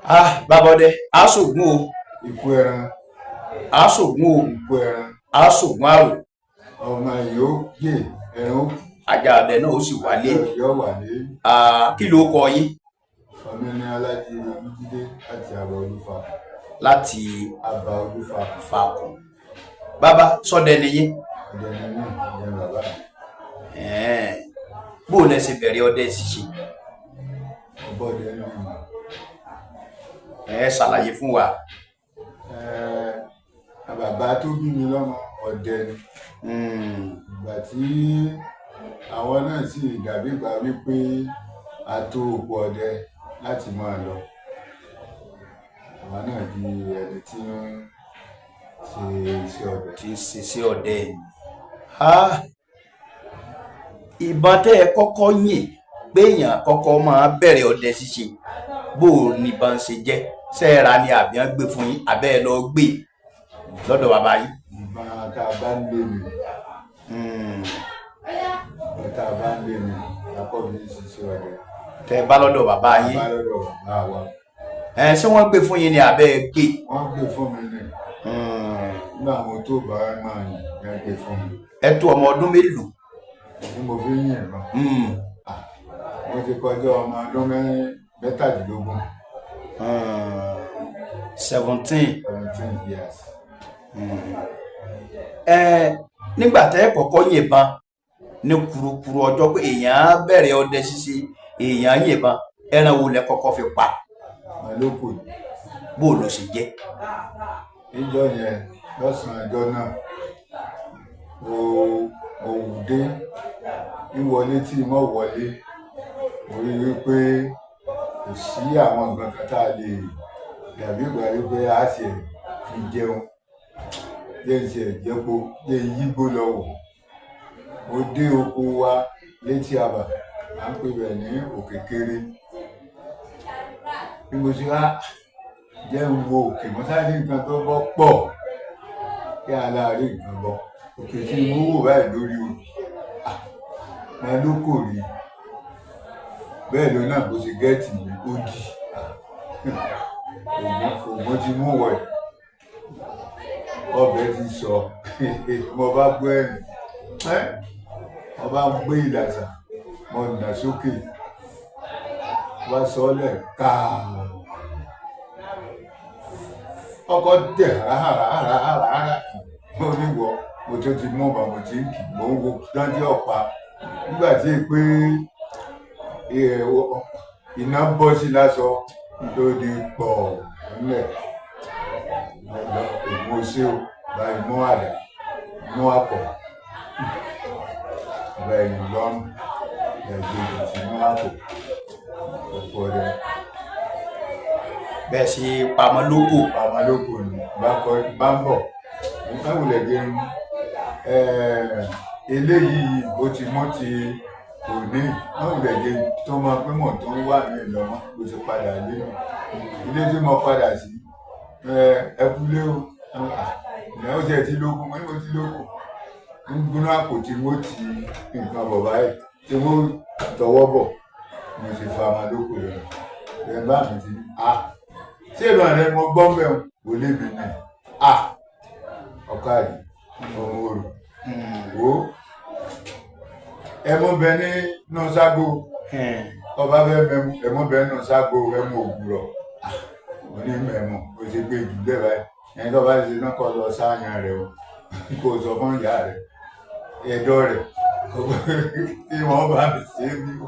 Ah, bàbá ọdẹ, aṣògùn o. Ikú ẹran. Aṣògùn o. Ikú ẹran. Aṣògùn àrò. Ọmọ yìí ó yè ẹran ó kú. Ajá ọdẹ náà ó sì wálé. Yóò wà ní. Ah, kí ló kọ yín? Ọmọ ní Alájí Olújídé láti Àbá Olúfa. Láti Àbá Olúfa. Fakùn. Bàbá, sọdẹ nìyí? Ọdẹ ni mí, ọdẹ bàbá mi. Ẹ̀ẹ́n. Bó o lẹ ṣe bẹ̀rẹ̀ ọdẹ ṣíṣe? Ọbọdẹ ní mi. Ẹ ṣàlàyé fún wa. Bàbá tó bí mi lọ́mọ, ọdẹ ni. Ìgbà tí àwọn náà sì dàbí ìgbà wípé a tó oko ọdẹ láti máa lọ, àwọn náà di ẹni tí ń ṣe iṣẹ́ ọdẹ. Tí ń ṣiṣẹ́ ọdẹ. Ah, ìbọn tẹ́ ẹ kọ́kọ́ yìn pé èèyàn kọ́kọ́ máa bẹ̀rẹ̀ ọdẹ ṣíṣe, bó o níbọn ṣe jẹ́? Ṣé ẹ ra ni àbí wọ́n gbé fún yín, àbẹ́ ẹ lọ gbé lọ́dọ̀ bàbá yín? Ìbọn tá a bá ń lé mi. Ìbọn tá a bá ń lé mi lakọ́ fi ń ṣiṣẹ́ ọdẹ. Tẹ́ ẹ bá lọ́dọ̀ bàbá yín. Bá lọ́dọ̀ bàbá wa. Ẹ ṣé wọ́n gbé fún yín ni àbẹ́ ẹ gbé? Wọ́n gbé fún mi ni. Nígbà mo tó bá máa yìn, wọ́n gbé fún mi. Ẹ tó ọmọ ọdún mélòó? Tí mo fi ń yìnbọn? Mo ti kọjá ọmọ ọdún 17. 17. 17 years. Ẹ nígbà tẹ́ ẹ kọ́kọ́ yìnbọn ní kurukuru ọjọ́ pé èèyàn á bẹ̀rẹ̀ ọdẹ ṣíṣe, èèyàn yìnbọn, ẹran wo lẹ kọ́kọ́ fi pa? Màlókò. Bó ló ṣe jẹ́? Níjọ́ yẹn, lọ́sàn-án ọjọ́ náà, mo wù dé wíwọlé tí mo wọlé, mo rí wípé kò sí àwọn nǹkan kan tá a lè dàbí ìgbà wípé a ṣe fi jẹun, jẹ́ ń ṣe ẹ̀jẹ̀po, jẹ́ ń yígbó lọ wò. Mo dé oko wa létí abà, à ń pè bẹ̀ ní Òkèkèrè. Bí mo ṣe wá jẹ́ ń wo òkè, mo sáré nǹkan tó bọ́ pọ̀ kí aláàárẹ̀ nǹkan bọ́ òkè tí mo wò báyìí lórí odò wọn ló kò rí bẹ́ẹ̀ ló náà bó ṣe gẹ́ẹ̀tì mi ó dì. Ògùn ti mú wọ̀ ẹ̀, ọbẹ̀ ti sọ. Mo bá gbọ́ ẹ̀rìn ẹ́, mo bá gbé ìlàsà, mo nà sókè, mo bá sọ ọ́ lẹ̀ káà, ọkọ̀ tẹ̀ hàràhàràhàràhàrà. Mo ní wọ mo tó ti mú ọba, mo ti ń kì, mo ń wo dáńdé ọ̀pá nígbà tí pé iná bọ́ sí lásọ lóde pọ̀ nílẹ̀. Ògùn oṣé o, báyìí mú àdá, mú àpọ̀ báyìí lọ́rùn ẹ̀gbẹ́ ti mú àpò ọ̀pọ̀ rẹ̀. Bẹ́ẹ̀ ṣe pamọ́ lóko. Pamọ́ lóko ni bá kọ bá ń bọ̀ nígbà wulẹ̀ gẹrun eléyìí ó ti mọ́ ti òní wọ́n wulẹ̀ gẹ tó máa pé mọ̀ tó ń wà ní ìlọ́mọ́ bó ti padà lé nù ilé tí mo padà sí. Ẹ kúlé o, ìyá ó tiẹ̀ ti lókun, mo ní mo ti lókun ń gbóná àpò tí mo ti nǹkan bọ̀ báyìí tí mo tọwọ́ bọ̀, mo sì fa ọmọ lóko rẹ̀ ẹ bá mi ti a ṣé ìbọn rẹ mo gbọ́ mẹ́rin kò lè mi nà a ọ̀kadì ọmọ òrò wo ẹmu bẹ nínú ságo ọba fẹ́ mẹ́mu, ẹmu bẹ nínú ságo, ẹmu ògùrọ̀ mo ní mẹ́mu o ti gbé jù bẹ́ẹ̀ báyìí. Ẹni tó bá ti ṣe náà kọ́ lọ sáyàn rẹ o, kò sọ fún ìyá rẹ ẹ̀dọ̀ rẹ̀ kí wọ́n bá mi ṣe é bí o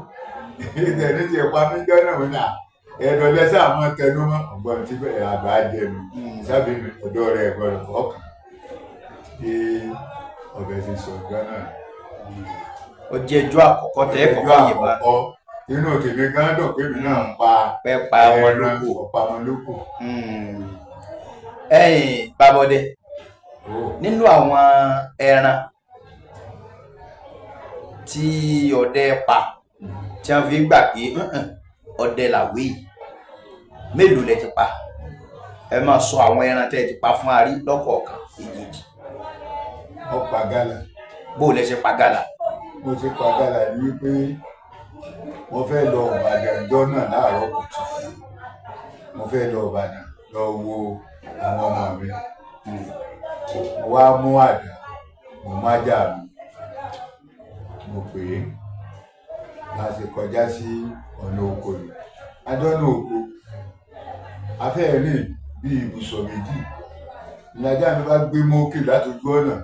ìtẹ̀ní ti pa mí jọ́nà wọn náà ẹ̀dọ̀ lẹ́sẹ̀ àwọn tẹnumọ́ ọ̀gbọ́n tí àgbà jẹnu sábẹ́ mi ọ̀dọ́ rẹ̀ gbọ́dọ̀ fọ́ọ̀kàn bí ọbẹ̀ ti sọ jọ́nà. Ó jẹ́ ẹjọ́ àkọ́kọ́ tẹ́ kọ́kọ́ yìnbọn. Inú tèmi gan dùn pé mi náà ń pa pẹ́ pa wọn lóko. Ọ̀pá wọn lóko. Ẹ̀yin bàbọ̀dẹ, nínú àwọn ẹran tí ọdẹ pa tí wọ́n fi gbà pé ọdẹ làwé yìí, mélòó lẹ ti pa? Ẹ máa sọ àwọn ẹran tẹ́ ẹ ti pa fún arí lọ́kọ̀ọ̀kan èjèèjì. Ọ̀pá gálà. Bó o lẹ ṣe pa gálà? Mo ti pa gálà ní wípé mo fẹ́ lọ Ìbàdàn ìjọ náà láàárọ̀ kùtù. Mo fẹ́ lọ Ìbàdàn lọ wo àwọn ọmọ mi. Mo wá mú àdá, mo má jà mí, mo pè é. Bá a ṣe kọjá sí ọ̀nà oko ni adọ́nà oko, afẹ́ẹ̀ rìn bí ibùsọ̀ méjì, ìlàjà mi bá gbé mókè látọjú ọ̀nà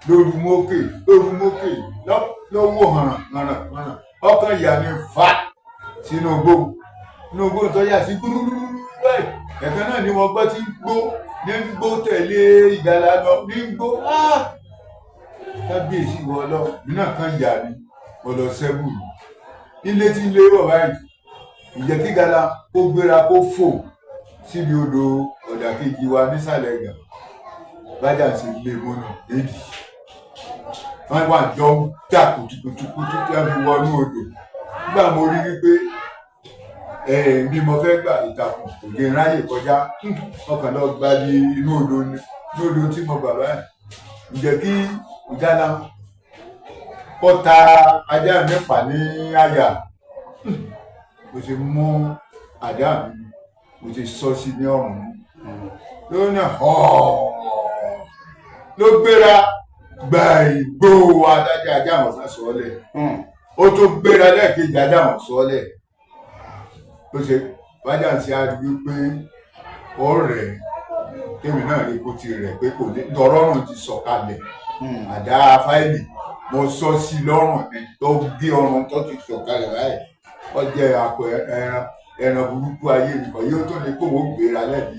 lóru, mókè lóru, mókè lọ́wọ́ hànràn hànràn hànràn, ọkàn ìyá mi fà sínú igbó, inú igbó tó yà sí gbúrúrú báyìí. Ẹ̀kan náà ni wọ́n gbọ́ tí ń gbó ní ń gbó tẹ̀lé ìgalà lọ ní ń gbó. Kábíyèsí wọ lọ, mi náà kàn yà ni mo lọ sẹ́bù mi ilé tí ń lé bọ̀ báyìí. Ìjẹ́ kí gala kó gbéra kó fò síbi odò ọ̀dà kejì wa nísàlẹ̀ gàn bájà sí lé mọ́nà lédì, wọ́n wà jọ ń dà kùtùkùtùkùtù tí wọ́n fi wọnú odò. Nígbà mo rí wípé bí mo fẹ́ gbà ìtàkùn kò jẹ́ ráyè kọjá, ọkàn lọ gba bí inú odò ni, inú odò tí mo gbà báyìí. Ǹjẹ́ kí ìgalà kó ta ajá mi pa ní àyà, mo ti mú àdá mi, mo ti sọ sí ní ọrùn lónà ló gbéra gba ìgbó adájọ́, ajá àwọn sá sọ́ọ́lẹ̀. Ó tún gbéra lẹ́ẹ̀kejì, ajá àwọn sọ́ọ́lẹ̀. Ó ṣe bájà ń ṣe ariwo pé ó rẹ̀ tèmi náà rí kó ti rẹ̀ pé kò ní tọrọrùn ti sọ̀kalẹ̀. Àdá fáìlì mo sọ sí lọ́rùn ni tó gé ọrùn tó ti sọ̀kalẹ̀ báyìí. Ó jẹ́ akọ ẹran, ẹran burúkú ayé mi kan yóò tó ní kó wọ́n gbéra lẹ́bi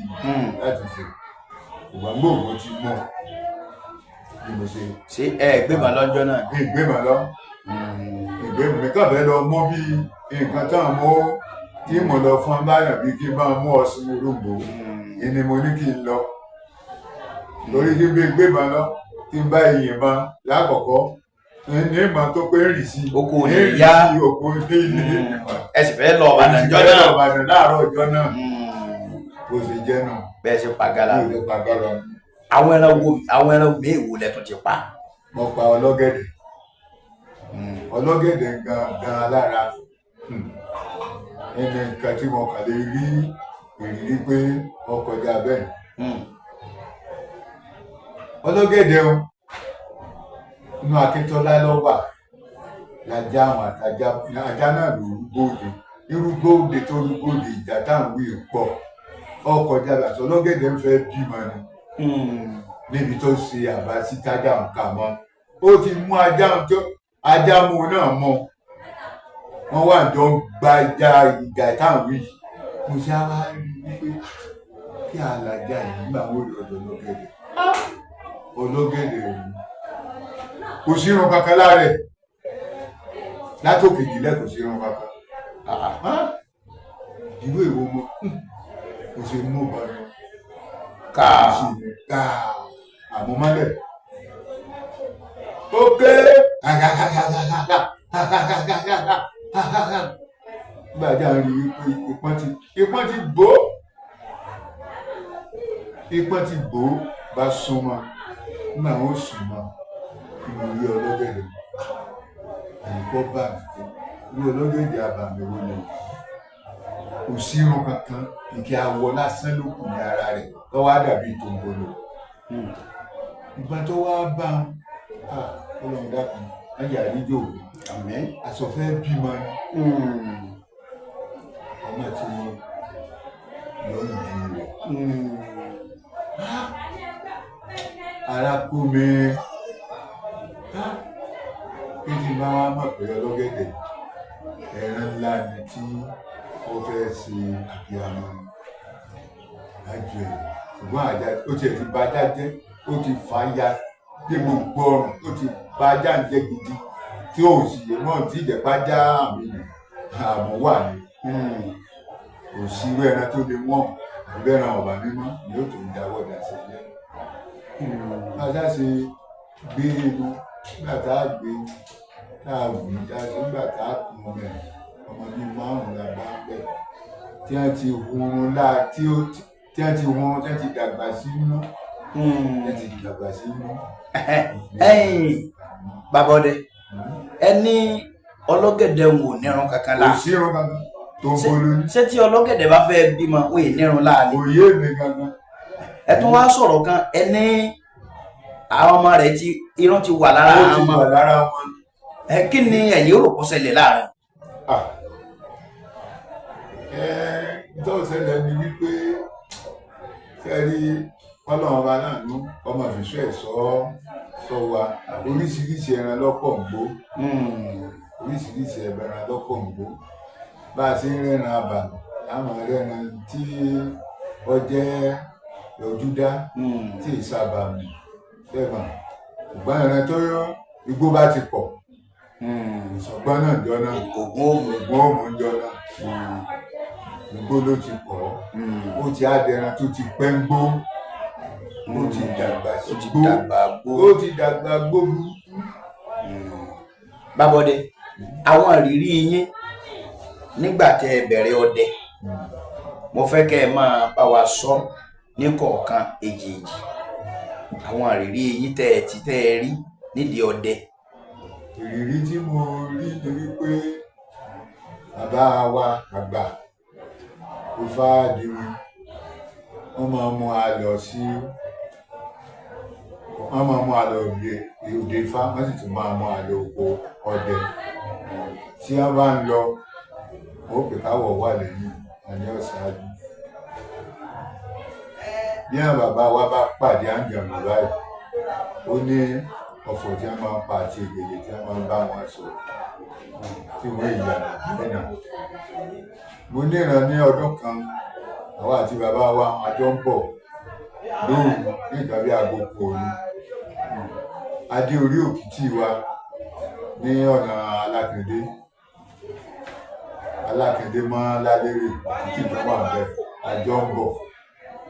láti fò ògbàgbọ́ ti mọ̀ bí mo ṣe. Ṣé ẹ gbébọn lọ́jọ́ náà? Ìgbémọ̀ lọ, ìgbémọ̀ mi kàn fẹ́ lọ mú bí nǹkan tán mú tí mo lọ fún báyọ̀ bí kí n máa mú ọsùn olóńgbò ìní mo ní kí n lọ lórí kí n bí gbébọn lọ kí n bá ìyìnbọn lákọ̀ọ́kọ́ ní ìmọ̀ tó pé rì sí Oko ò ní rì yá. sí oko ní ilé ìmọ̀. Ẹ sì fẹ́ lọ Ìbàdàn jọ́ náà. Ìbàdàn láàárọ̀ ọjọ́ náà, bó ṣe jẹ́ náà. Bẹ́ẹ̀ ṣe pàgàlà. Bí ó ṣe pàgàlà. Àwọn ẹran wo, àwọn ẹran míì wo lẹ tún ti pa? Mo pa ọlọ́gẹ̀dẹ̀. Ọlọ́gẹ̀dẹ̀ gan gan lára ẹni nǹkan tí mo kàn lè rí ìrírí pé ó kọjá bẹ́ẹ̀. Ọlọ́gẹ̀dẹ̀ o, inú Akíntọ́lá ló wà lájá àwọn àtajá ajá náà ló rúgbòde irúgbòde tó rúgbòde. Ìjà táwọn wí pọ̀, ó kọjá bẹ́ẹ̀. Àti ọlọ́gẹ̀dẹ̀ ń fẹ́ bímọ ni níbi tó ṣe àbá sí tájà ń kà mọ́, ó ti mú ajá ń tó ajá mú náà mọ́, wọ́n wà jọ ń gba ìjà, ìjà táwọn wí. Mo ṣe á wá rí i wípé kí alájà yìí nígbà wo lọ́dọ̀ ọlọ́gẹ̀dẹ̀, ọlọ́gẹ̀dẹ̀ rí kò sí irun kankan lára ẹ̀ látòkè ìdílé, kò sí irun kankan. Ìlú èwo mo kò ṣe mú bàrẹ̀ Káà. káà àmúmọ́lẹ̀ ó ké gbàjà rí i pé ìpọ́n ti gbó, ìpọ́n ti gbó bá súnmọ́ nígbà wọn ó súnmọ́ kí mo rí ọlọ́gẹ̀dẹ̀ àyíkọ́ bá mi rí ọlọ́gẹ̀dẹ̀ àbàmì wo ni kò sí irun kankan, ìkẹ́ awọ lásán ló kù ní ara rẹ̀ tó wá dàbí tòǹbòlò. Ìgbà tó wá bá ń Ọlọ́run dákun ẹ̀yà àríjò. Àmín. Àsọfẹ́ bímọ ni ọmọ tí lọ ń di rẹ̀. Ara kú mi kí n bá wá mọ̀ pé ọlọ́gẹ̀dẹ̀ ẹran ńlá ni tí ó fẹ́ ṣe àbíamọ lájú ẹ̀, ṣùgbọ́n àjà ó tiẹ̀ ti ba ajá jẹ́, ó ti fà á ya dé gbogbo ọrùn, ó ti ba ajá ń jẹ́ gidi tí ò sì yé mọ́ tí ìjẹ́pá já àmì nì àmọ́ wà ní kò sí irú ẹran tó lè wọ́n àbí ẹran ọ̀bà mímọ́ ni ó tó ń dáwọ́ dà sílẹ̀. Bá a ṣe gbé inú nígbà tá a gbé tá a wù ú tá a ṣe nígbà tá a kún ọmọ ẹ̀, ọmọ bíi márùn-ún la bá ń bẹ̀ tí wọ́n ti hunrun láà tí ó tí wọ́n ti hunrun tí wọ́n ti dàgbà sínú tí wọ́n ti dàgbà sínú. Ẹ̀yin bàbá ọdẹ, ẹ ní ọlọ́gẹ̀dẹ̀ ń wò nírun kankan Kò la. sí irun kankan. Tó ń bolo ní. Ṣé tí ọlọ́gẹ̀dẹ̀ bá fẹ́ bímọ ó yẹ nírun láàánú? Òye mi gangan. Ẹ tún wá sọ̀rọ̀ kan, ẹ ní àwọn ọmọ rẹ̀ ti irun ti wà lára Ó ti àwọn ọmọ. wà lára wọn. Ẹ kí ni ẹ̀yin rò kó ṣẹlẹ̀ láàrin? Ah. Ẹ tó ṣẹlẹ̀ ni wípé sẹ́rí kọ́lọ́run ọba láàánú ọmọ ìfìṣọ́ ẹ̀ sọ wa, oríṣiríṣi ẹran lọ́pọ̀ ń gbó, oríṣiríṣi ẹran lọ́pọ̀ ń gbó. Bá a ṣe ń rẹ́ran abàmì, àmọ́ rẹ́ran tí ó jẹ́ ojúdá tí ìsàbàmì sẹ́gbọ̀n, ṣùgbọ́n ẹran tó igbó bá ti pọ̀, ìṣọ̀gbọ́n náà jọ náà. Ògùn òmù. Ògùn òmù jọ náà, igbó ló ti pọ̀, ó ti á dẹran tó ti pẹ́ ń gbó, ó ti dàgbà sí Ó ti gbó. dàgbà gbó. Ó ti dàgbà gbó burúkú. Bábọ́dé, àwọn ìrírí yín nígbà tẹ́ ẹ bẹ̀rẹ̀ ọdẹ, mo fẹ́ kẹ́ ẹ máa bá wa sọ ní kọ̀ọ̀kan èjèèjì, àwọn ìrírí yín tẹ́ ẹ ti tẹ́ ẹ rí nídìí ọdẹ. Ìrírí tí mo rí ni wípé bàbá wa àgbà Ifádìrún, wọ́n máa mú a lọ sí, wọ́n máa mú a lọ òde Ifá, wọ́n sì tún máa mú a lọ oko ọdẹ. Tí wọ́n bá ń lọ, ó pè káwọ̀ wà lẹ́yìn àní ọ̀ṣáájú. Bí àwọn bàbá wa bá pàdé àǹjọ̀nú báyìí, ó ní ọ̀fọ̀ tí wọ́n máa ń pa àti ègèdè tí wọ́n máa ń bá wọn sọ tí wọ́n ìyànà bẹ́ẹ̀ náà. Mo níran ní ọdún kan, àwa àti bàbá wa àjọ ń bọ̀ lóru ní nǹkan bí aago kan òru. A dé orí òkìtì wa ní ọ̀nà Alákìndé. Alákìndé mọ́ Lálérè, òkìtì tó wà ńbẹ̀, àjọ ń bọ̀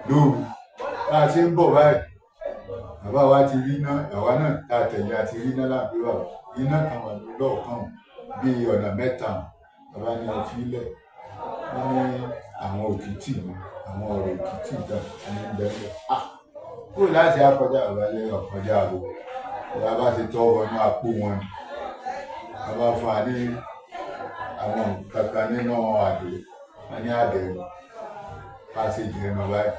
lóru. Bá a ṣe ń bọ̀ báyìí, bàbá wa ti rí iná, àwa náà tá a tẹ̀lé a ti rí iná láàbí bàbá. Iná kan wà lọ́ọ̀kan bíi ọ̀nà mẹ́ta. Bàbá ní ẹ fi lẹ̀. Wọ́n ní àwọn òkìtì ni, àwọn ọ̀rọ̀ òkìtì kan ní bẹ́ẹ̀. Ah! Kúrò láti akọjá bàbá lé ọ̀kọjá àbò. Bàbá bá ti tọ́ wọnú àpò wọn ni. Bàbá fún wa ní àwọn kankan nínú àdó, wọ́n ní àdẹ̀rù. Bá a ṣe jẹun báyìí,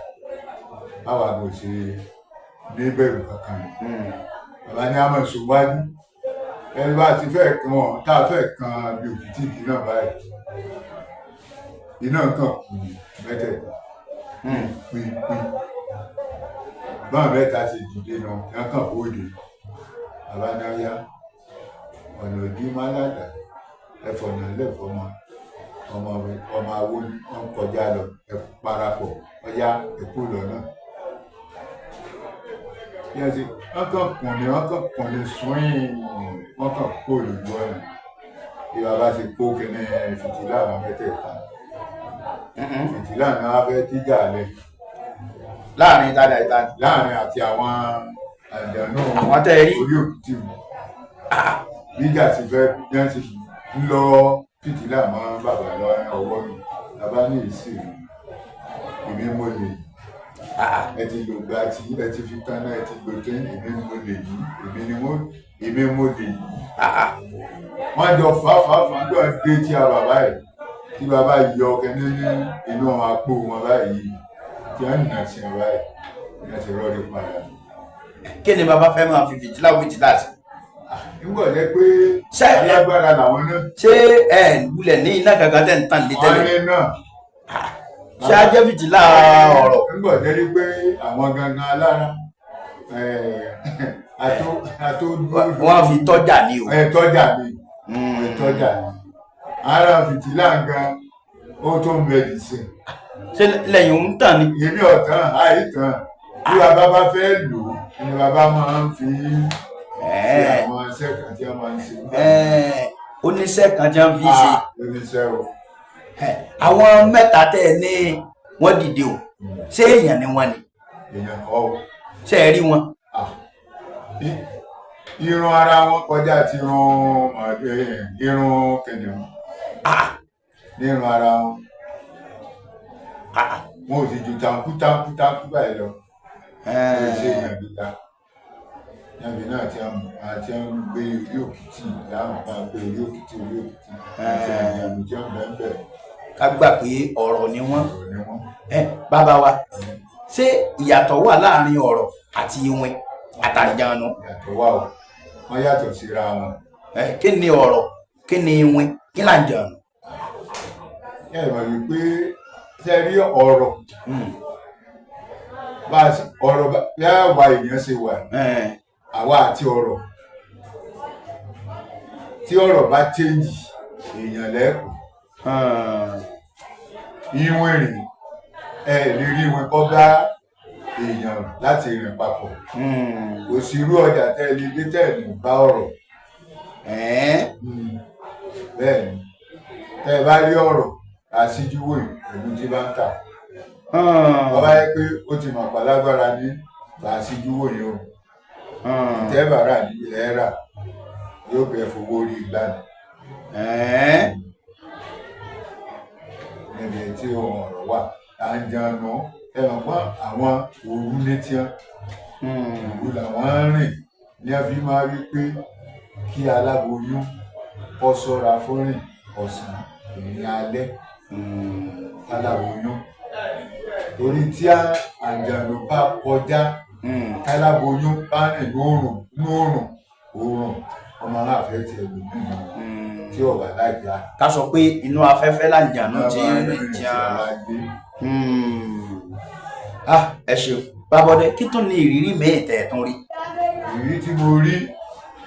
báwa kò ṣe níbẹ̀rù kankan. Bàbá ní a máa sùn wájú. Ẹni bá ti fẹ́ kan wọn, tá a fẹ́ kan bí òkìtì ìdí náà báyìí. Iná kan kù ní mẹ́tẹ̀ẹ̀ta. Pín pín. Báwọn mẹ́ta ṣe dìde náà, wọ́n kàn bóde. Bàbá ní ọyá, ọ̀nà òdì máa ládàá, ẹ̀fọ̀nà lẹ́fọ̀ọ́mọ, ọmọ awo ń kọjá lọ, ẹ parapọ̀, ọyá ẹ̀kú lọ́nà. Bí wọ́n ṣe, wọ́n kàn kùn ní, wọ́n kàn kùn ní sùn-ín, wọ́n kàn kó lójú ọ̀nà. Bí bàbá ṣe kó kíní fìtílà àwọn mẹ́tẹ̀ẹ̀ta. Fìtílà náà wá fẹ́ díjà lẹ̀. Láàrin ìtajà ìtajà. Láàrin àti àwọn àjànú. Àwọn tẹ́ ẹ rí. Orí òkìtì mu. Díjà ti fẹ́ bí wọ́n ti ń lọ fìtílà mọ́ bàbá lọ ọwọ́ mi. Bàbá ní ìsìn èmi mo lè yí. Ẹ ti lò gba tí ẹ ti fi tán náà, ẹ ti lò tán, èmi mo lè yí, èmi ni mo, èmi mo lè yí. Wọ́n jọ fà gbọ́ dé tí a bàbá yìí, tí bàbá yọ kẹ́ni ní inú àpò wọn báyìí, tí wọ́n nà sí wọn báyìí, ní wọ́n ti rọ́ọ̀dì padà. Kí ni bàbá fẹ́ máa fi fìtílà fìtílà sí? Nígbà jẹ́ pé alágbára làwọn náà. Ṣé ẹ wulẹ̀ ní iná kankan tẹ̀ ń tàn lé tẹ́lẹ̀? Wọ́n ní náà. Ṣé a jẹ́ fìtílà ọ̀rọ̀? Nígbà jẹ́ pé àwọn gangan alára Wọ́n fi tọ́jà ni o. Ẹ tọ́jà ni. Ẹ tọ́jà ni. Ara fìtílà gan, ó tó ń bẹ dì sí. Ṣé lẹ́yìn ń tàn ni? Èmi ọ̀tàn, àìtàn. Bí bàbá bá fẹ́ lò ó, ni bàbá máa ń fi ṣe àwọn iṣẹ́ kan tí wọ́n máa ń ṣe. Oníṣẹ́ kan tí wọ́n fi ṣe. Oníṣẹ́ o. Àwọn mẹ́ta tẹ́ ẹ ní wọ́n dìde o, ṣé èèyàn ni wọ́n ni? Èèyàn kọ́ o. Ṣé ẹ rí wọn? Irun ara wọn kọjá ti irun kìnìún. Ní irun ara wọn. Wọn ò sì ju tankú tankú tankú báyìí lọ. Ẹ ṣe èèyàn gíga. Níbi náà tí a ti ń gbé orí òkìtì láwọn máa gbé orí òkìtì orí òkìtì àti àyàmù tí wọ́n bẹ̀ ń bẹ̀. Ká gbà pé ọ̀rọ̀ ni wọ́n. Ọ̀rọ̀ ni wọ́n. Ẹ bàbá wa, ṣé ìyàtọ̀ wà láàrin ọ̀rọ̀ àti iwin àtàǹjànú? Ìyàtọ̀ wà o, wọ́n yàtọ̀ síra wọn. Ẹ kí ni ọ̀rọ̀, kí ni iwin, kí làǹjànú? Ẹ mọ̀ wípé ṣe rí ọ̀rọ̀, bá a ṣe- ọ̀rọ̀ bí àwa èèyàn ṣe wà, àwa àti ọ̀rọ̀, tí ọ̀rọ̀ bá change, èèyàn lẹ́kọ̀ọ́. Ìwọ̀n rìn, ẹ lè rí ìwọ̀n kọ́ bá èèyàn láti rìn papọ̀. Kò sí irú ọjà tẹ́ ẹ lè dé tẹ́ ẹ ní bá ọ̀rọ̀. Bẹ́ẹ̀ ni, tẹ́ ẹ bá rí ọ̀rọ̀ àṣíjúwò pẹ̀lú tí bá ń tà, bàbá yẹ pé ó ti mọ̀ pàlágbára ní àṣíjúwò yìí o. Tẹ́ bá rà ní ilẹ̀ rà, yóò bẹ fowó rí igbá ni. Níbi tí ohun ọ̀rọ̀ wà, àǹjànú, ẹ mọ̀ pé àwọn òru ní tiẹ́, òru làwọn ń rìn ní a fi máa rí pé kí aláboyún kó ṣọ́ra fún rìn ọ̀sán, ìrìn alẹ́, aláboyún, torí tí àǹjànú bá kọjá, káláboyún bá rìn lóòrùn lóòrùn òòrùn, ọmọ aláàfẹ́ tiẹ̀ lò nínú tí ọ̀bà lájà. Ká sọ pé inú afẹ́fẹ́ làǹjànú ti ń rìn tí tí a. ọba gbé. Ah, ẹ ṣeun bàbọ̀dé. Kí tún ní ìrírí míì tẹ̀ tún rí? Ìrírí tí mo rí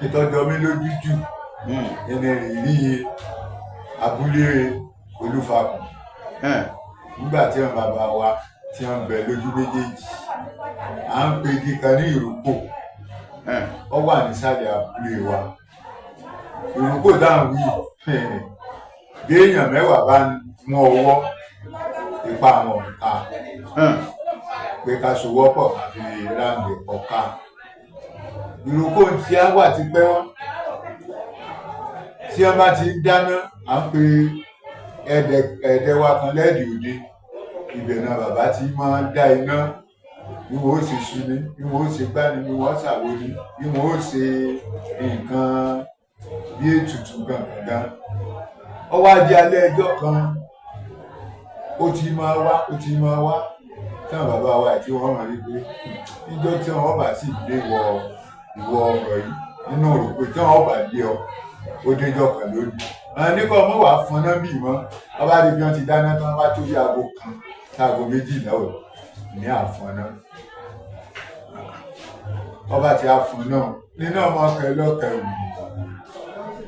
ìtọ́jọ́ mi lójú jù ẹni ìrírí abúlé Olúfakùn, nígbà tí àwọn bàbá wa tí wọ́n ń bẹ lójú méjèèjì, à ń pe igi kan ní ìrókò. Ó wà nísàlẹ̀ abúlé wa. Ìrókò dáhùn wí, bí èèyàn 10 bá mú ọwọ́, ipa àwọn ò ká pé ká sowọ́pọ̀ ká fi ráǹdì ọ̀ka. Ìrókò tí a wà ti pẹ́ wọ́n tí wọ́n bá ti ń dáná, à ń pe ẹ̀ẹ́dẹ̀ wa kan lẹ́ẹ̀dì òde ibẹ̀ náà, bàbá tí máa ń dá iná bí wọ́n ó ṣe ṣu ni, bí wọ́n ó ṣe gbá ni, bí wọ́n ó ṣàwo ni, bí wọ́n ó ṣe nǹkan bí ètùtù gangan. Ó wá di alẹ́ ẹjọ́ kan, ó ti máa wá, ó ti máa wá tí àwọn bàbá wa tí wọ́n máa rí pé níjọ́ tí wọ́n bá sì lé wọ ìwọ ọ̀rọ̀ yìí nínú òrùkọ tí wọ́n bá lé ọ, ó déjọ́ kan lónìí. Àwọn ní kọ́ ọmọ wàá fọnná bì mọ́. Ọba rí bí wọ́n ti dáná tán, wá tó bí aago 1 sáago 12 ò ní àfọnná. Ọba ti àfọnná nínú ọmọ ọkẹ lọkẹ òní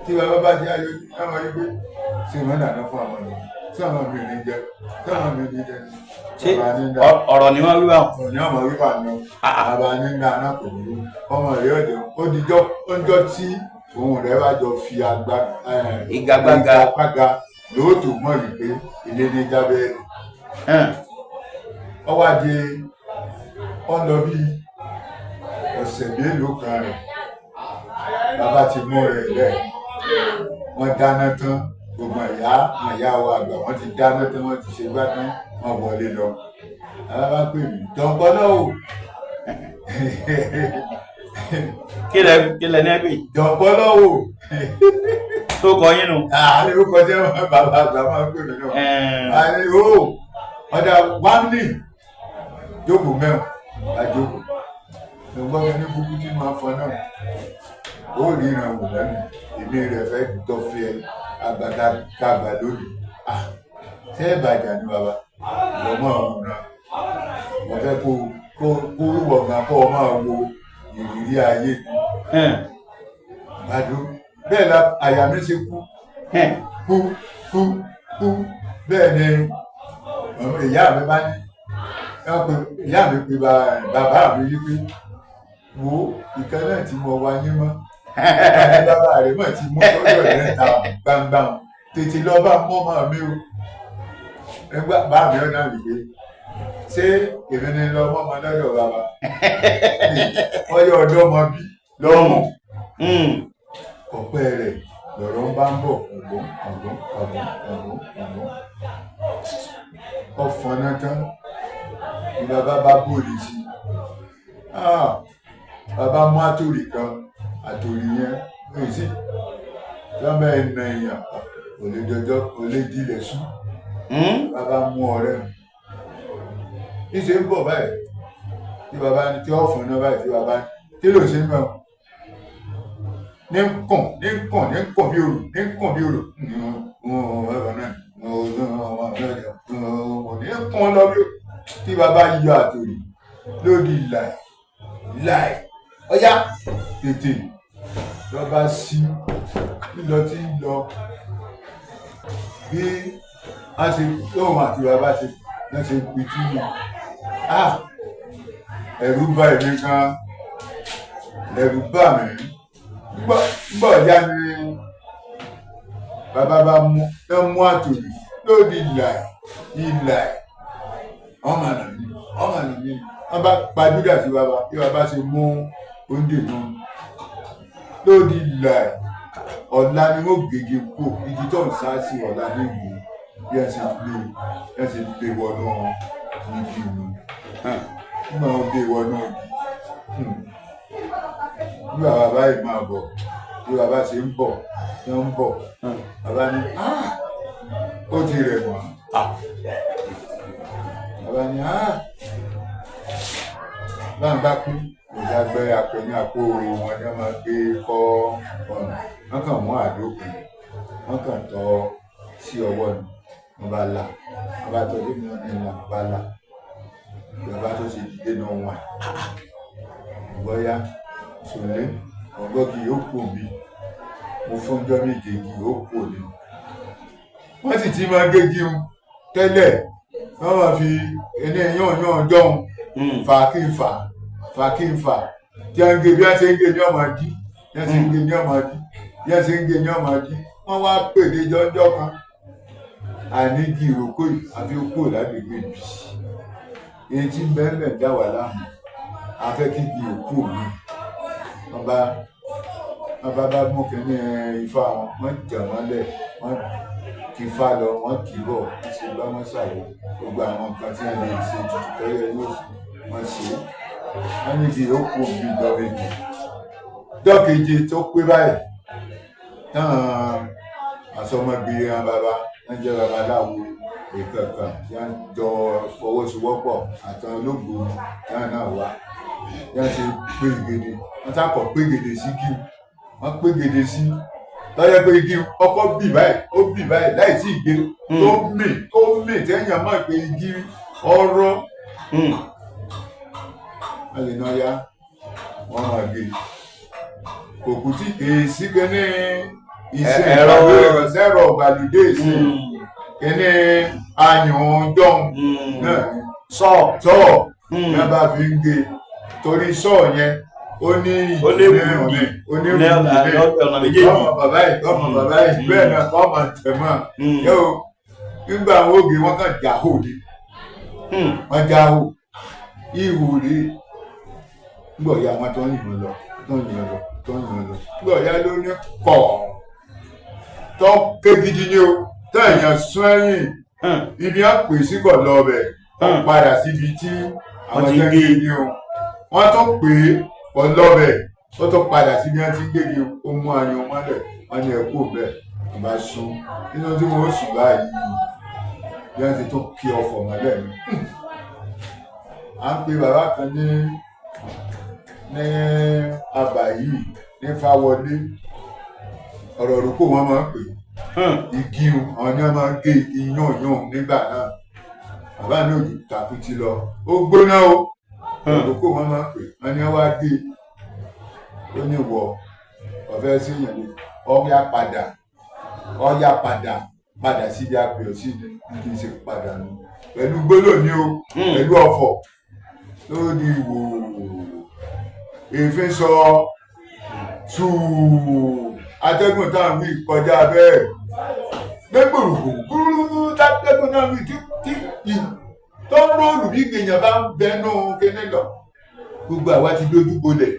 tí bàbá bá ti ayọ̀ ọmọ yìí pé ṣé wọn dáná fún àwọn mi, ṣé àwọn mi ò ní jẹ, ṣé àwọn mi ò ní jẹ. Ṣé Bàbá ní dá ọ̀rọ̀ ni wọ́n wí báwọn? Ọ̀ní ọmọ wíwà ní bàbá ní dáná kò burú, ọmọ rẹ̀ ọ̀dẹ̀ ó dijọ́ ọjọ́ tí òun rẹ̀ bá jọ fi agbá Igagbága. Igagbága lóòótọ́ mọ̀ wípé ilé ní jábẹ́ẹ̀lì. Ó wá di ó ń lọ bí ọ̀sẹ̀ mélòó kan rẹ̀, bàbá ti mú rẹ̀ lẹ̀, wọ́n dáná tán, gbogbo ìyá ìyá wa àgbà wọ́n ti dáná tán, wọ́n ti ṣe gbá tán, wọ́n wọlé lọ. Bàbá bá pè mí, jọ̀ǹpọ̀lọ́ o. Kí lẹ ní ẹgbẹ́? Jọ̀ǹpọ̀lọ́ o. Tó kọ yín nu. Àárín orúkọ tí wọ́n bàbá àgbà máa ń pè mí náà. Àní o, ọ̀dà wámìlì jókòó mẹ́wọ̀n bá jókòó lọ́gbọ́n mi ní kúkú tí máa fọ náà, ó rí ìran wò lẹ́nu èmi rẹ̀ fẹ́ dọ́fẹ́ agbada kàgbà lónìí. Ah, ṣé ìbàjá ni bàbá ìwọ máa wò náà, wọ́n fẹ́ kó wíwọ̀ gan kó o máa wo ìrírí ayé gbàdú. Bẹ́ẹ̀ la àyà mi ṣe kú kú kú kú. Bẹ́ẹ̀ ni ọmọ ìyá mi bá ní wọ́n pe ìyá mi, pe bàbá mi wípé wo ìkan náà tí mo wá yín mọ́ àti bàbá rẹ̀ mọ̀ tí mú lọ́dọ̀ rẹ̀ ta gbangba tètè lọ bá mọ́ ọmọ mi o. Nígbà bá mi ọ̀nà wípé ṣé èmi ni lọ mọ́ ọmọ lọ́dọ̀ bàbá ọyọ ọ̀dọ́ ọmọ bí lọ́mù ọ̀pẹ rẹ̀ lọ̀rọ̀ ń bá ń bọ̀ kọ̀gbọ́n kọ̀gbọ́n kọ̀gbọ́n kọ̀gbọ́n kọ̀gbọ́n ọ̀fọ̀nà tán ni bàbá bá bòrè sí i. Ah, bàbá mú àtòrì kan, àtòrì yẹn kò sí tọ́mọ ẹ̀ nà èèyàn kò lè dọjọ́, kò lè dilẹ̀ sùn. Bàbá mú ọ̀rẹ́ mi níṣẹ́ ń bọ̀ báyìí tí bàbá ní tí ó fún iná báyìí tí bàbá ní kí ló ṣe ń bẹ̀ ní kùn ní kùn ní kùn bí òrò ní kùn bí òrò ní kùn lọ bí tí bàbá yọ àtòrì lórí láì láì ọyá tètè lọ́ba sí lílọ tí ń lọ bí a ṣe lóun àti bàbá ṣe wọ́n ṣe pitú ni ẹ̀rù bà èmi gan, ẹ̀rù bà mí. Nígbà ọ̀yá ni bàbá bá mú ẹ mú àtòrí lórí ìlà ìlà ọmọ àná mi ọmọ àná mi. Wọ́n bá pajúdà sí bàbá bí bàbá ṣe mú oúnjẹ náà lórí ìlà ọ̀la ni wọ́n gègé kú igi tó ń sá sí ọ̀la ní ìgbò bí ẹ ṣe lè ẹ ṣe lè wọnú igi mi nígbà wọn lè wọnú igi bí bàbá báyìí máa bọ̀ bí bàbá ṣe ń bọ̀ ṣe ń bọ̀ bàbá ní ó ti rẹ̀ wọ́n bàbá ní báwọn bá kú ìdágbẹ́ àpò ní àpò wọn ni wọ́n máa gbé kọ́ ọ̀nà wọ́n kàn mú àdó kan wọ́n kàn tọ́ sí ọwọ́ ni wọ́n bá là wọ́n bá tọ́jú ní ọ̀nà ìlànà wọ́n bá là bàbá tó ṣe dìde náà wà bóyá sòlé ọgbọ́n kì yóò kú mi mo fún ọjọ́ méje kì yóò kú mi. Wọ́n sì ti máa gégi un tẹ́lẹ̀ wọ́n máa fi ẹni yàn yàn jọ̀hún fà kí n fà fà kí n fà tí a ń gé bí a ṣe ń gé ní ọmọ dí bí a ṣe ń gé ní ọmọ dí bí a ṣe ń gé ní ọmọ dí. Wọ́n wá pèdè jọjọ́ kan ànígi ìrókò yìí àfi kúrò lágbègbè bì èyí tí bẹ́ẹ̀ dá wà láàmú afẹ́ kí igi òkú mi. Wọ́n bá mú kínní ifá wọn wọ́n jà wọ́n lẹ̀ wọ́n kì í fa lọ wọ́n kì í bọ̀ wọ́n ṣe bá wọ́n ṣàwọ̀ gbogbo àwọn nǹkan tí wọ́n lè ṣe tuntun tẹ́lẹ̀ yóò ṣe wọ́n ṣe wọ́n ní igi òkú mi dọ́kejì dọ́kejì tó pé báyìí náà àsọmọgbé hàn bàbá wọ́n jẹ́ babaláwo ìkankan tí wọ́n jọ fọwọ́sowọ́pọ̀ àtàwọn olóògbé tí wọ́n náà wá bí wọ́n ṣe pé gèdè wọ́n sákọ̀ pé gèdè sí kí wọ́n pé gèdè sí lọ́yẹ́ pé igi ọkọ̀ bì báyìí ó bì báyìí láì tí ì gbé tó mì téèyàn mọ̀ pé igi ọ̀rọ̀ wọ́n lè náà yá wọ́n máa gé kò kú tí èsì kẹ́ni ìsìn ẹ̀rọ ìgbàlódé ìsìn kẹ́ni ayùn jọ̀hún náà sọ́ọ̀ ní wọ́n bá fi ń gé torí sọ́ọ̀ yẹn ó ní ìdílé ó ní ọ̀nà méjèèjì ọmọ bàbá yìí ọmọ bàbá yìí bẹ́ẹ̀ náà kọ́ ọmọ tẹ̀mọ́ yóò nígbà àwọn ògè wọn kàn jáhò ni wọn jáhò ihò rí nígbà ọ̀yà wọn tó ń yìn lọ tó ń yìn lọ tó ń yìn lọ nígbà ọ̀yà ló ní kọ̀ tó ké gidi ni o tó èèyàn sún ẹ̀yìn ibi á pè sí kọ̀ lọ bẹ̀ wọ́n padà síbi tí àwọn tó ń gé ni o wọ́n tún pè é kọ̀ lọ bẹ̀ ó tún padà síbi wọ́n ti ń gé ni o ó mú ayan mọ́lẹ̀ wọ́n ní ẹ̀kú bẹ́ẹ̀ wọ́n bá sún nínú tí wọ́n sùn báyìí bí wọ́n ti tún kí ọfọ̀ mọ́lẹ̀ ni. À ń pe bàbá kan ní abà yìí ní Fáwọlé ọ̀rọ̀ òrùkọ wọn máa ń pè igi àwọn ni wọ́n máa ń gé igi yàn yàn nígbà náà bàbá mi ò tàkùtì lọ ó gbóná o òrùkọ wọn máa ń pè wọn ni wọ́n wá gé ó ní wọ ọ̀fẹ́ síyàn ni ọ̀yà padà ọ̀yà padà padà síbi àpè sí ni kì í ṣe padà nù pẹ̀lú gbólóhùn ni o pẹ̀lú ọ̀fọ̀ lórí wò èéfín sọ tùú atẹ́gùn táwọn wí kọjá bẹ́ẹ̀ gbẹ́gbòrògbò gbúrúgbú tátẹ́gùn náà wí tí tó ń róòlù bí gbèyàn bá ń bẹnu kíní lọ gbogbo àwa ti dojú bolẹ̀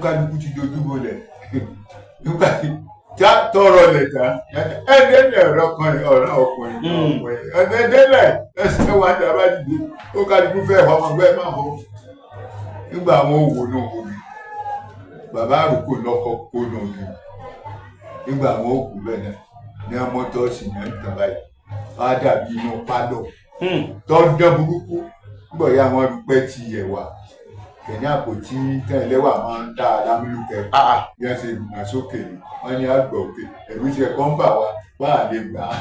kálukú ti dojú bolẹ̀ nígbà tí a tọrọ lẹ̀ tán ẹ̀ẹ́dẹ́lẹ̀ ọ̀rọ̀ ọkùnrin ọ̀rọ̀ ọkùnrin ọkùnrin ẹ̀ẹ́dẹ́lẹ̀ ẹ̀sẹ̀ wà ní abájídé ó kálukú fẹ́ ọmọ ẹgbẹ́ máa họ nígbà àwọn òwò náà wò mí bàbá àròkò lọkọ kó nà mí nígbà àwọn òkú bẹ́ẹ̀ náà ní amọ́tọ́ọ̀sì ní ẹ̀ ń tàn báyìí Á dàbí inú pálọ̀ tó dán burúkú. Nígbà yà wọ́n pẹ́ ti ẹ̀wà kẹ̀ní àpótí tán ẹlẹ́wà máa ń dá alámúlùkẹ́ bí wọ́n ṣe gbà sókè ni wọ́n ní àgbà òkè, ẹ̀rù ṣe kọ́ ń bà wá bá a lè gbà á.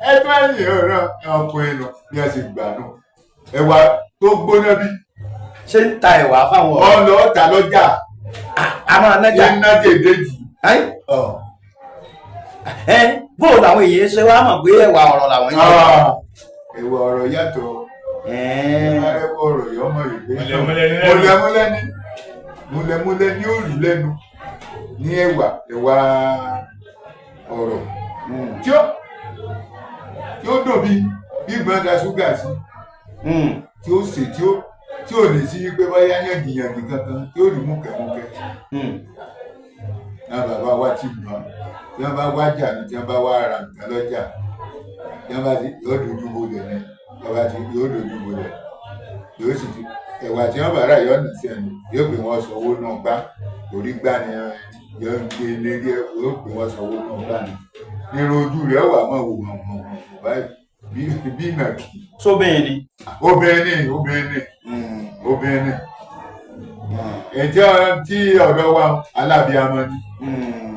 Ẹ tó ẹ̀yìn ọ̀rọ̀ ọkùnrin nù bí wọ́n ṣe gbà nù ẹ̀wà tó gbóná bí. Ṣé ń ta ẹ̀wà fáwọn ọ̀rọ̀? Ọ̀nà ọ̀tà lọ́jà. A máa nájà. Ṣé ń nájà èdèjì? Bó làwọn èèyàn ṣe wá mọ̀ pé ẹ̀wà ọ̀rọ̀ làwọn yẹn? Ẹ̀wà ọ̀rọ̀ yàtọ̀. Ẹ̀wà ọ̀rọ̀ yọ ọmọ ìgbé. Múlẹ̀múlẹ̀ ní. Múlẹ̀múlẹ̀ ní òrì lẹ́nu ní ẹ̀wà ẹ̀wà ọ̀rọ̀ tí ó dùn bí gbọ́n da ṣúgà sí, tí ó sè tí ò ní sí pé bóyá yàngìyàngì kankan, tí ó rí múkẹ́múkẹ́. Náà bàbá wa ti mọ̀, tí wọ́n bá wájà ni, tí wọ́n bá wá ra nǹkan lọ́jà, tí wọ́n bá ti yóò dojú bolẹ̀ ni, bàbá ti yóò dojú bolẹ̀, yóò sì ti ẹ̀wà tí wọ́n bá rà yóò nà sí ẹnu, yóò pè wọ́n sọ owó náà gbá, torí gbá ni yóò gbé lérí, yóò pè wọ́n sọ owó náà gbá ni. Nírun ojú rẹ̀ wà máa wò hàn hàn hàn báyìí bí ìnàkí. Sóbìnrin ni. Obìnrin ni, obìnrin ni, obìnrin ni. Ètí tí ọ̀dọ́ wa alábíamọ ni.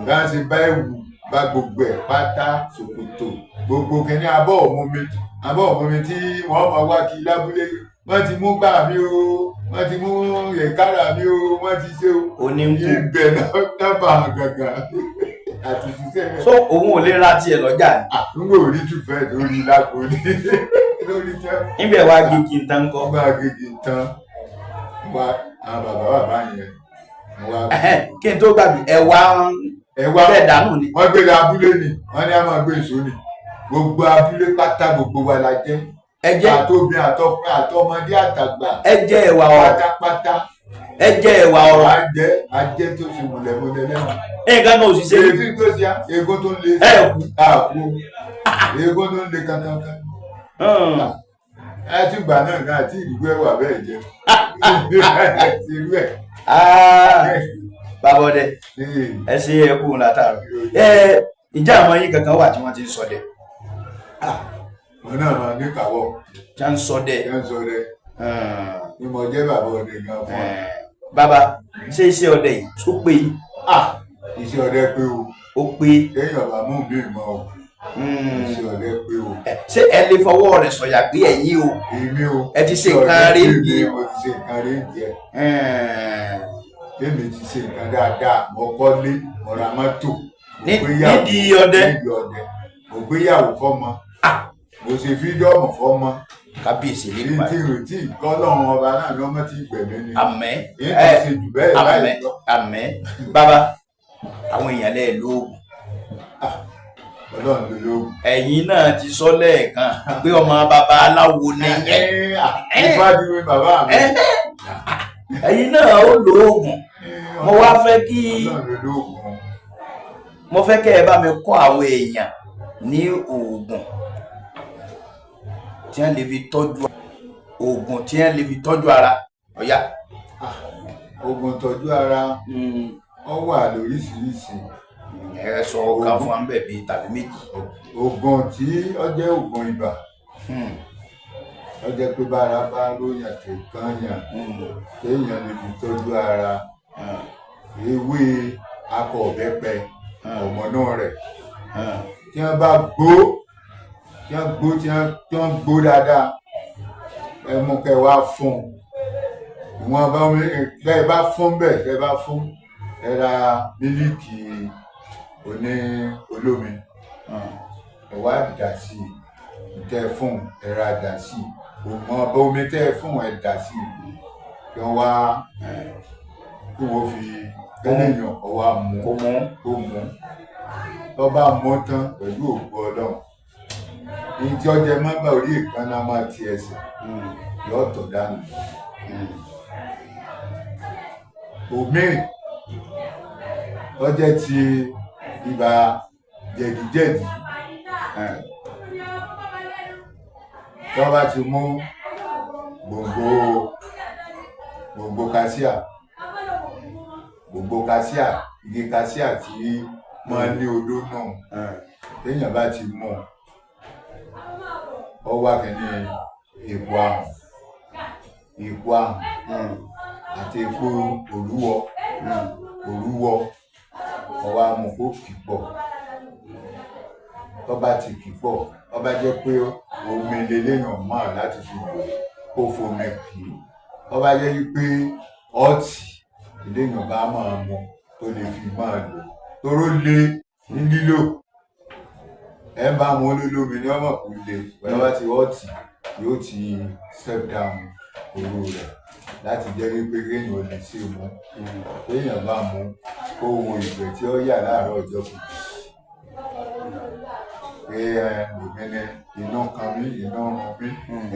Bá ń ṣe bá ẹ̀wù bá gbogbo ẹ̀ pátá ṣòkòtò gbogbo kìíní abọ́ òmùmi tí wọ́n máa wá kí lábúlé, wọ́n ti mú gbà mí o, wọ́n ti mú ẹ̀kára mi o, wọ́n ti ṣe o. Oníkù. Ibẹ̀ náà gàgà àti ṣiṣẹ́ rẹ̀. So òun ò lè ra tiẹ̀ lọ́jà ni. N kò rí tùfẹ́ lórí lágbo ní lórí tẹ́. Níbẹ̀ wá gègé tán kọ́. Wá gègé tán wá àwọn bàbá bàbá yẹn. Kí n tó gbàgbé ẹ̀wà bẹ́ẹ̀ dànù ni. Wọ́n gbé lọ abúlé ni, wọ́n ní a máa gbé èso ni. Gbogbo abúlé pátá gbogbo wa la jẹ́. Ẹ jẹ́ àtòbí àtọkùn àtọmọdé àtàgbà. Ẹ jẹ́ ẹ̀wà ọ̀rọ̀. Pátápátá. Ẹ jẹ́ ẹ̀wà ọ̀rọ̀. A jẹ́ tó ṣe mọ̀lẹ́mọ̀lẹ́ lẹ́nu. Nǹkan kan ò sì ṣe. Èyí tó ṣe eégún tó ń le. Ẹ kú. Àkú. Eégún tó ń le kankankan. Ẹ ti gbà náà gan àti ìdúgbò ẹwà bẹ́ẹ̀ jẹ. Ti rú ẹ̀. Bàbá ọdẹ, ẹ ṣe ẹ kú látàrọ. Ìjà àwọn yín kankan wà tí wọ́n ti ń ṣọdẹ. Wọn náà máa ní kàwọ́. Tí wọ́n ń ṣọdẹ. Tí wọ́n ń ṣọdẹ. Ni mo jẹ́ bàbá ọdẹ gan fún wa. Bàbá, ṣé iṣẹ́ ọdẹ yìí tó pé yìí? Iṣẹ́ ọdẹ pé o. Ó pé. Kéèyàn bá mú mi mọ́ o. Iṣẹ́ ọdẹ pé o. Ṣé ẹ lè fọwọ́ rẹ̀ sọ̀yà pé ẹ̀yin o? Èmi o. Ẹ ti ṣe nǹkan rí bí. Mo ti ṣe nǹkan rí díẹ̀. Èmi ti ṣe nǹkan dáadáa. Mo kọ́lé, mo ra mọ́tò. Nídìí ọdẹ. Nídìí ọdẹ. Mo gbéyàwó fọ́mọ. Mo ṣe fídọ́ọ̀mù fọ́mọ. Kábíyèsí nípa tí tí kọ́lọ́run ọba náà lọ́mọ tí gbẹ̀mí ni. Àmín. Èyí tó ṣe jù bẹ́ẹ̀ láì lọ. Àmín. Bàbá, àwọn èèyàn lẹ́ẹ̀ lóògùn. Ọlọ́run ló lóògùn. Ẹ̀yin náà ti sọ lẹ́ẹ̀kan pé ọmọ bàbá aláwo ni. Ifá ni mi bàbá mi. Ẹ̀yin náà ó lóògùn. Mo wá fẹ́ kí. Ọlọ́run ló lóògùn. Mo fẹ́ kẹ́ ẹ bá mi kọ́ àwọn èèyàn ní oògùn tí wọ́n lè fi tọ́jú oògùn tí wọ́n lè fi tọ́jú ara ọ̀yá. Oògùn tọ́jú ara ó wà lóríṣiríṣi. Ẹ sọ ọ̀kan fún wa ń bẹ̀ bíi tàbí méjì. Oògùn tí ó jẹ́ oògùn ibà ó jẹ́ pé bára bá lóyàn tó kányàn téèyàn lè fi tọ́jú ara, ewé akọ ọ̀bẹ́pẹ ọmọ náà rẹ̀ tí wọ́n bá gbó tí wọ́n gbó tí wọ́n gbó dáadáa, ẹ mú kẹ́ wá fún ìwọ̀n bá kẹ́ bá fún bẹ́ẹ̀ kẹ́ bá fún ẹ ra mílíkì oní olómi ẹ wá dà sí i tẹ́ fún ẹ ra dà sí i òmò ọba omi tẹ́ fún ẹ dà sí i kí wọ́n wá kí wọ́n fi kẹ́lẹ́yàn ọwọ́ mú kó mú kó mú tó bá mú tán pẹ̀lú ògo Ọlọ́run ní tí ọjẹ má bá orí ìkànnà máa ti ẹsẹ̀ yóò tọ̀ dànù. Òmíì ọjẹ ti ibà jẹ̀díjẹ̀dí tó bá ti mú gbòǹgbò kásíà, gbòǹgbò kásíà, igi kásíà tí máa ní odó náà Téèyàn bá ti mú un, ọ wá kínní èpo ahùn, èpo ahùn àti èpo òrúwọ, òrúwọ, ọwọ́ amú kó kì pọ̀. Tó bá ti kì pọ̀, tó bá jẹ́ pé omi leléèyàn mọ̀ láti fi lò ó, kó fomi kì í. Tó bá jẹ́ pé ọtí eléèyàn bá máa mu tó lè fi máa lò, toró le ní lílò. Ẹ bá mu olólómi ní ọmọ kò le, pẹ̀lú bá ti ọtí yóò ti step down oró rẹ̀ láti jẹ́ wípé kéèyàn ò lè ṣe mu. Téèyàn bá mu, kó wo ìgbẹ́ tí ó yà láàárọ̀ ọjọ́ kejì pé ẹ èmi ni inú kan mí, inú run mí,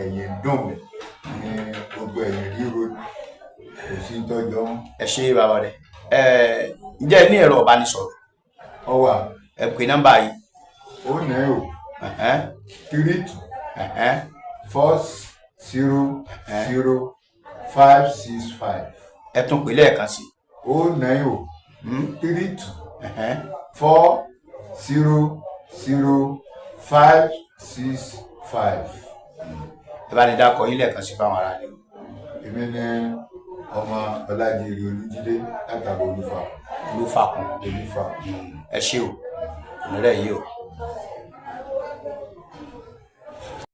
ẹ̀yìn ń dùn mí, ní gbogbo ẹ̀yìn ríro ni, kò sí tọ́jọ́ mọ́. Ẹ ṣe, bàbá rẹ. Ẹ ǹjẹ́ ẹ ní ẹ̀rọ ìbánisọ̀rọ̀? Ọ wà. Ẹ pè nọ́mbà yìí. Ó ní o 32 40 0565. Ẹ tún pè lẹ́ẹ̀kan sí. 090 32 40 0565. Ẹ bá ní dákọ yín lẹ́ẹ̀kan sí fáwọn ará ilé. Èmi ní ọmọ Ọlájírè Olújídé látàbọ̀ Olúfà. Olúfàkùn. Olúfà. Ẹ ṣé o, kò ní rẹ̀ yìí o.